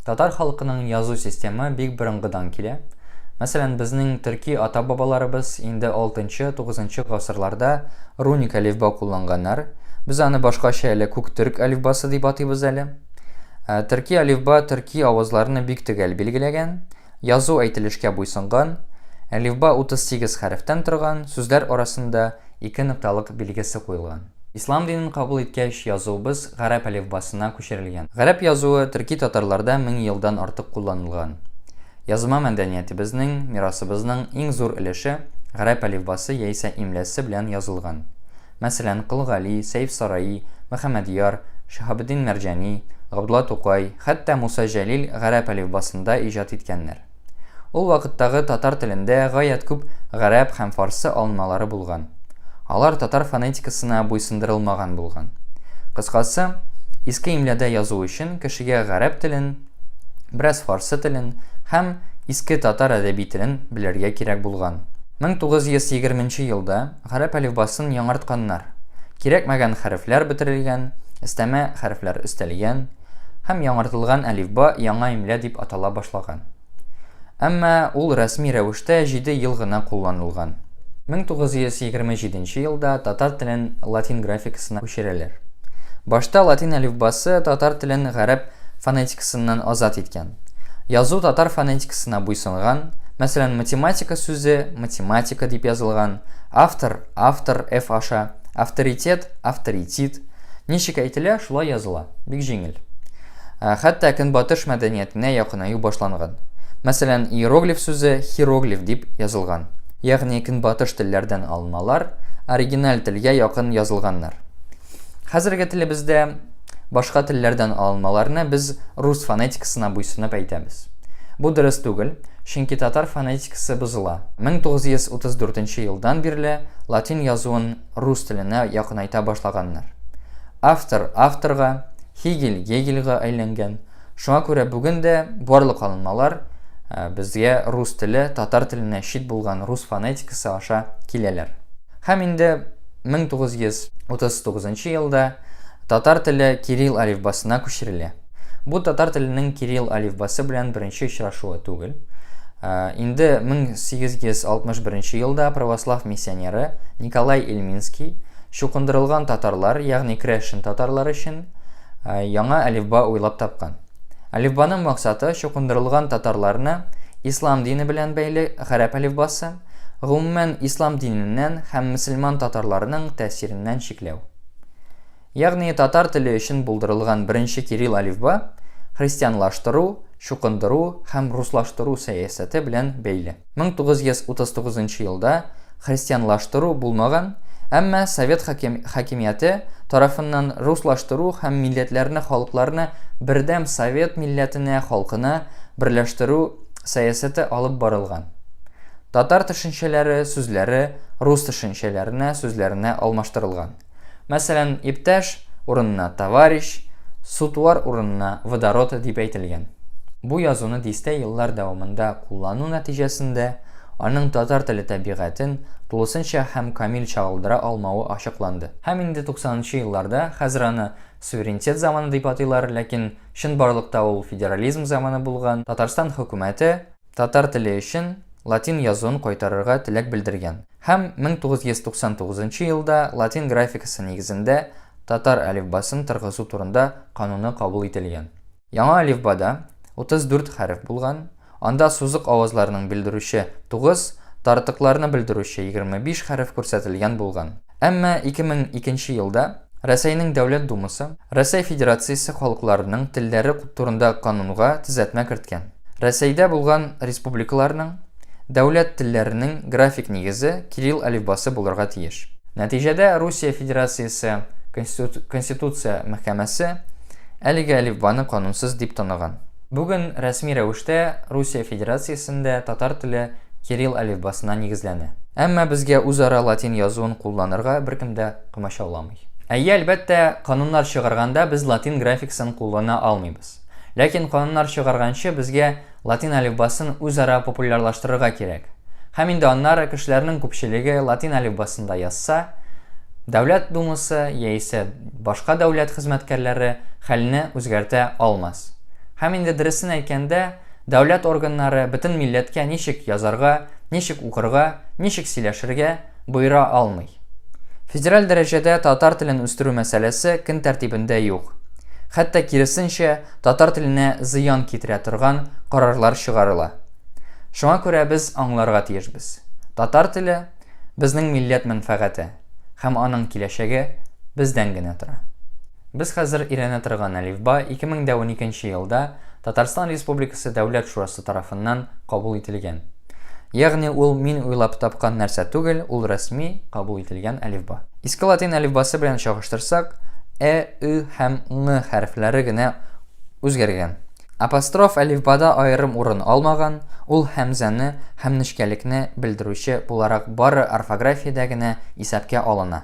Татар халкының язу системы бик борынгыдан килә. Мәсәлән, безнең төрки ата-бабаларыбыз инде 6-9 гасырларда руник әлифба кулланганнар. Без аны башкача әле күк төрк әлифбасы дип атыйбыз әле. Ә, төрки әлифба төрки авазларны бик төгәл билгеләгән, язу әйтелешкә буйсынган. Әлифба 38 хәрефтән торган, сүзләр арасында ике нокталык билгесе куелган. Ислам динен кабул иткәч, язуыбыз гарәп әлифбасына күчерелгән. Гарәп язуы төрки-татарларда 1000 елдан артык кулланылган. Язма мәдәниятебезнең, мирасыбызның иң зур өлеше гарәп әлифбасы яисә имлясы белән язылган. Мәсәлән, Кол Гали, Сәйф Сараи, Мөхәммәдьяр, Шиһабетдин Мәрҗани, Габдулла Тукай, хәтта Муса Җәлил гарәп әлифбасында иҗат иткәннәр. Ул вакыттагы татар телендә гаять күп гарәп һәм фарсы алынмалары булган. Алар татар фонетикасына буйсындырылмаган булган. Кыскасы, иске имләдә язу өчен кешегә гарәп телен, бераз фарсы телен һәм иске татар әдәби телен белергә кирәк булган. 1920 нче елда гарәп әлифбасын яңартканнар. Кирәкмәгән хәрефләр бетерелгән, өстәмә хәрефләр өстәлгән. Һәм яңартылган әлифба яңа имля дип атала башлаган. Әмма ул рәсми рәвештә җиде ел гына кулланылган. 1927 елда татар телен латин графикасына күчерәләр. Башта латин әлифбасы татар телен гарәп фонетикасыннан азат иткән. Язу татар фонетикасына буйсынган, мәсәлән, математика сүзе математика дип язылган, автор, автор, F аша, авторитет, авторитит. Ничек әйтелә, шулай языла. Бик җиңел. Ә, хәтта көнбатыш мәдәниятенә якынаю башланган. Мәсәлән, иероглиф сүзе хироглиф дип язылган. Ягъни көнбатыш телләрдән алынмалар оригиналь телгә якын язылганнар. Хәзерге телебездә башка телләрдән алынмаларны без рус фонетикасына буйсынып әйтәбез. Бу дөрес түгел, чөнки татар фонетикасы бозыла. 1934 елдан бирле латин язуын рус теленә якынайта башлаганнар. Автор авторга, Хигель Гегельга әйләнгән. Шуңа күрә бүген дә барлык алынмалар э, безгә рус теле, татар теленә чит булган рус фонетикасы аша киләләр. Һәм инде 1939 елда татар теле кирилл алифбасына күчерелә. Бу татар теленең кирилл алифбасы белән беренче очрашуы түгел. Э, инде 1861 елда православ миссионеры Николай Ильминский чукындырылган татарлар, ягъни крәшен татарлар өчен э, яңа әлифба уйлап тапкан. Әлифбаның максаты чукындырылган татарларны ислам дине белән бәйле гарәп әлифбасы, гомумән ислам диненнән һәм мөселман татарларының тәэсиреннән чикләү. Ягъни татар теле өчен булдырылган беренче кирилл әлифба христианлаштыру, чукындыру һәм руслаштыру сәясәте белән бәйле. 1939 елда христианлаштыру булмаган, әмма совет хакимияте тарафыннан руслаштыру һәм милләтләрне, халыкларны бердәм совет милләтенә, халкына берләштерү сәясәте алып барылган. Татар төшенчәләре, сүзләре рус төшенчәләренә, сүзләренә алмаштырылган. Мәсәлән, иптәш урынына товарищ, сутуар урынына водород дип әйтелгән. Бу язуны дистә еллар дәвамында куллану нәтиҗәсендә аның татар теле табигатен тулысынча һәм камил чагылдыра алмавы ачыкланды. Һәм инде 90 нчы елларда, хәзер аны суверенитет заманы дип атыйлар, ләкин чынбарлыкта ул федерализм заманы булган, Татарстан хөкүмәте татар теле өчен латин язуын кайтарырга теләк белдергән. Һәм 1999 елда латин графикасы нигезендә татар әлифбасын торгызу турында кануны кабул ителгән. Яңа әлифбада 34 хәреф булган, анда сузык авазларның белдерүче 9, тартыкларны белдерүче 25 хәреф күрсәтелгән булган. Әмма 2002 елда Рәсәйнең Дәүләт Думасы Рәсәй Федерациясе халыкларының телләре турында канунга төзәтмә керткән. Рәсәйдә булган республикаларның дәүләт телләренең график нигезе кирилл әлифбасы булырга тиеш. Нәтиҗәдә Русия Федерациясе Конституция мәхкәмәсе әлеге әлифбаны канунсыз дип таныган. Бүген рәсми рәвештә Русия Федерациясендә татар теле кирилл әлифбасына нигезләнә. Әмма безгә үзара латин язуын кулланырга беркем дә комачауламый. Әйе, әлбәттә, кануннар чыгарганда без латин графикасын куллана алмыйбыз. Ләкин кануннар чыгарганчы безгә латин әлифбасын үзара популярлаштырырга кирәк. Һәм инде аннары кешеләрнең күпчелеге латин әлифбасында язса, Дәүләт Думасы яисә башка дәүләт хезмәткәрләре хәлне үзгәртә алмас. Һәм инде дөресен әйткәндә, дәүләт органнары бөтен милләткә ничек язарга, ничек укырга, ничек сөйләшергә боера алмый. Федераль дәрәҗәдә татар телен үстерү мәсьәләсе көн тәртибендә юк. Хәтта киресенчә, татар теленә зыян китерә торган карарлар чыгарыла. Шуңа күрә без аңларга тиешбез. Татар теле, безнең милләт мәнфәгате һәм аның киләчәге бездән генә тора. Без хәзер өйрәнә торган әлифба 2012 елда Татарстан Республикасы Дәүләт шурасы тарафыннан кабул ителгән. Ягъни ул мин уйлап тапкан нәрсә түгел, ул рәсми кабул ителгән әлифба. Иске латин әлифбасы белән чагыштырсак, э, ы һәм ң хәрефләре генә үзгәргән. Апостроф әлифбада аерым урын алмаган, ул һәмзәне һәм нечкәлекне белдерүче буларак бары орфографиядә генә исәпкә алына.